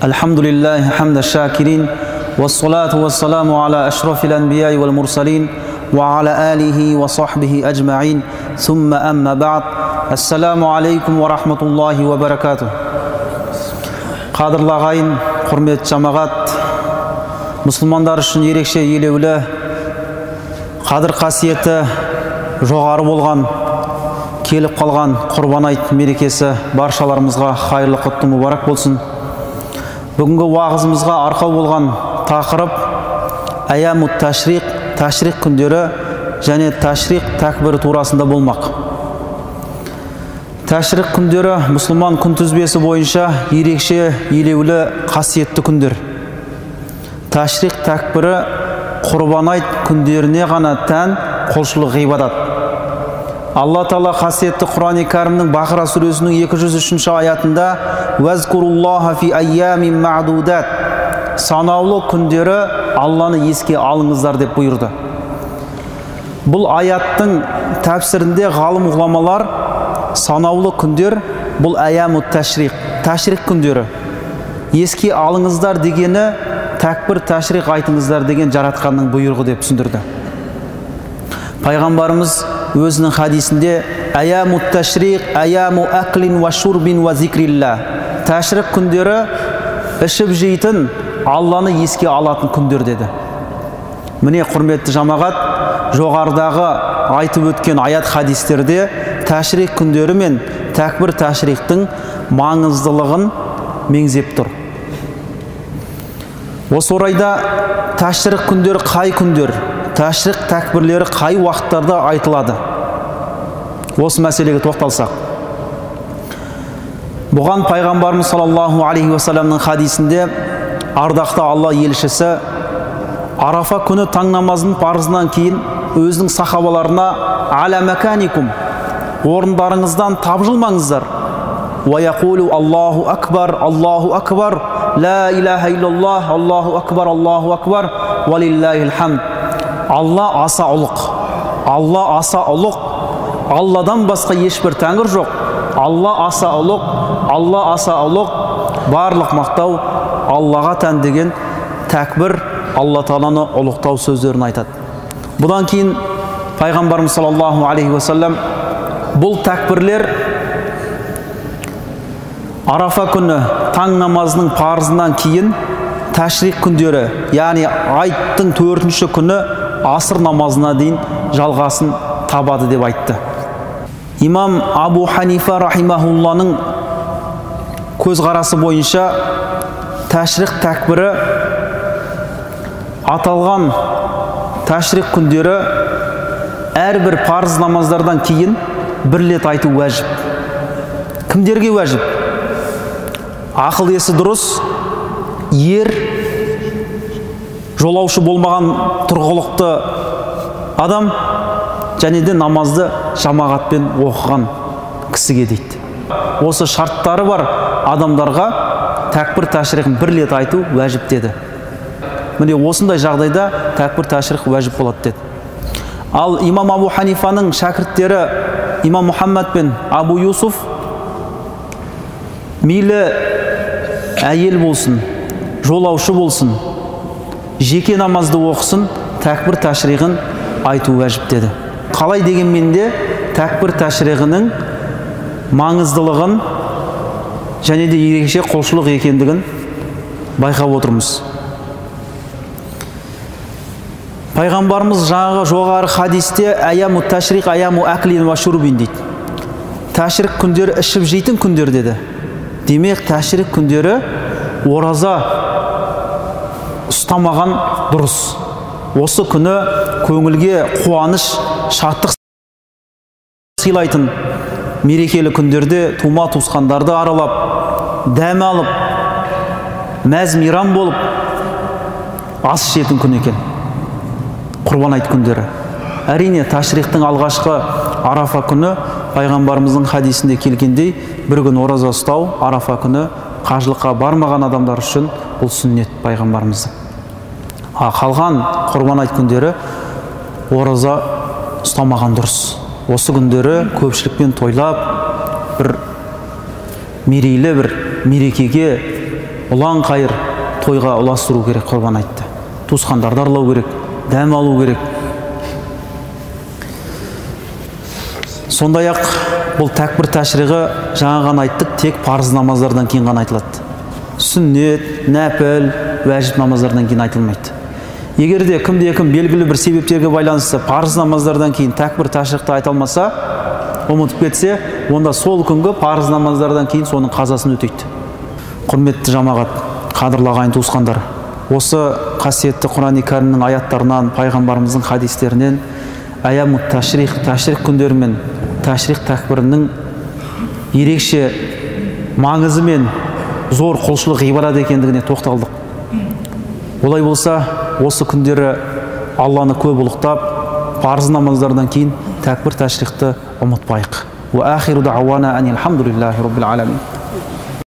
الحمد لله حمد الشاكرين والصلاة والسلام على أشرف الأنبياء والمرسلين وعلى آله وصحبه أجمعين ثم أما بعد السلام عليكم ورحمة الله وبركاته. Қадірлі ағайын, құрметті жамағат, мұсылмандар үшін ерекше елеулі, қадір қасиеті жоғары болған, келіп қалған Құрбан айт мерекесі баршаларымызға хайырлы құтты мүбарак болсын. Бүгінгі уағызымызға арқау болған тақырып аямут ташриқ, ташриқ күндері және ташриқ тәкбірі турасында болмақ. Ташриқ күндері мұсылман күнтізбесі бойынша ерекше елеулі қасиетті күндер. Ташриқ тәкбірі Құрбан айт күндеріне ғана тән құлшылық ғибадат. Алла Тағала қасиетті Құран-и Кәрімнің Бақара сүресінің 203-ші аятында «Уазкуруллаха фи айямин ма'дудат» санаулы күндері Алланы еске алыңыздар деп бұйырды. Бұл аяттың тәпсірінде ғалым ғұламалар санаулы күндер бұл аямут ташриқ, ташриқ күндері. Еске алыңыздар дегені тәкбір ташриқ айтыңыздар деген жаратқанның бұйрығы деп түсіндірді. Пайғамбарымыз өзінің хадисінде аямут ташриқ аяму аклин ва шурбин ва зикрилла. Ташриқ күндері ішіп жейтін, Алланы еске алатын күндер деді. Міне, құрметті жамағат, жоғарыдағы айтып өткен аят хадистерде ташриқ күндері мен тәкбір ташриқтің маңыздылығын меңзеп тұр. Осы орайда ташриқ күндері қай күндер, ташриқ тәкбірлері қай уақыттарда айтылады? Осы мәселеге тоқталсақ. Бұған пайғамбарымыз саллаллаху алейхи уассаламның хадисінде ардақты Алла елшісі Арафа күні таң намазының парызынан кейін өзінің сахабаларына «Аля маканикум» орындарыңыздан тапжылмаңыздар. «Уа яқулу Аллаху акбар, Аллаху акбар, ла илаха иллаллах, Аллаху акбар, Аллаху акбар, уалиллахил хамд». Алла аса ұлық, Алла аса ұлық, Алладан басқа ешбір тәңір жоқ. Алла аса ұлық, Алла аса ұлық, барлық мақтау Аллаға тән деген тәкбір Алла Тағаланы ұлықтау сөздерін айтады. Бұдан кейін пайғамбарымыз саллаллаху алейхи уассалам бұл тәкбірлер Арафа күні таң намазының парызынан кейін ташриқ күндері, яғни айттың 4-ші күні асыр намазына дейін жалғасын табады деп айтты. Имам Абу Ханифа рахимахулланың көзқарасы бойынша ташриқ тәкбірі аталған ташриқ күндері әрбір парыз намаздардан кейін бір рет айту уәжіп. Кімдерге уәжіп? Ақыл есі дұрыс, ер, жолаушы болмаған тұрғылықты адам және де намазды жамағатпен оқыған кісіге дейді. Осы шарттары бар адамдарға тәкбір ташриқын бір рет айту уәжіп деді. Міне, осындай жағдайда тәкбір ташриқ уәжіп болады деді. Ал имам Абу Ханифаның шәкірттері имам Мұхаммад пен Абу Юсуф мейлі әйел болсын, жолаушы болсын, жеке намазды оқысын, тәкбір ташриғын айту уәжіп деді. Қалай дегенмен де тәкбір ташриғының маңыздылығын және де ерекше құлшылық екендігін байқап отырмыз. Пайғамбарымыз жаңағы жоғары хадисте аяму ташриқ аяму аклин ва шурбин дейді. Ташриқ күндері ішіп жейтін күндер деді. Демек, ташриқ күндері ораза ұстамаған дұрыс. Осы күні көңілге қуаныш, шаттық сыйлайтын мерекелі күндерде тума туысқандарды аралап, дәм алып, мәз мейрам болып ас ішетін күн екен. Құрбан айт күндері. Әрине, ташриқтың алғашқы Арафа күні пайғамбарымыздың хадисінде келгендей, бір күн ораза ұстау Арафа күні қажылыққа бармаған адамдар үшін бұл сүннет пайғамбарымыздың. Қалған құрбан айт күндері ораза ұстамаған дұрыс. Осы күндері көпшілікпен тойлап, бір мерейлі бір мерекеге Ұлан қайыр тойға ұластыру керек құрбан айтты. Туысқандарды аралау керек, дәм алу керек. Сондай-ақ бұл тәкбір тәшриғі жаңа ғана айттық, тек парыз намаздардан кейін ғана айтылады. Сүннет, нәпіл, уәжіп намаздардан кейін айтылмайды. Егер де кімде-кім белгілі бір себептерге байланысты парыз намаздардан кейін тәкбір тәшриғті айта алмаса, ұмытып кетсе, онда сол күнгі парыз намаздардан кейін соның қазасын өтейді. Құрметті жамағат, қадірлі ағайын туысқандар, осы қасиетті Құран-и Кәрімнің аяттарынан, пайғамбарымыздың хадистерінен аямут тәшриқ, тәшриқ күндері мен тәшриқ тәкбірінің ерекше маңызы мен зор құлшылық ғибадат екендігіне тоқталдық. Олай болса, осы күндері Алланы көп ұлықтап, парыз намаздардан кейін тәкбір тәшриқты ұмытпайық. Уа ахиру дауана анил хамдулиллахи роббил аламин.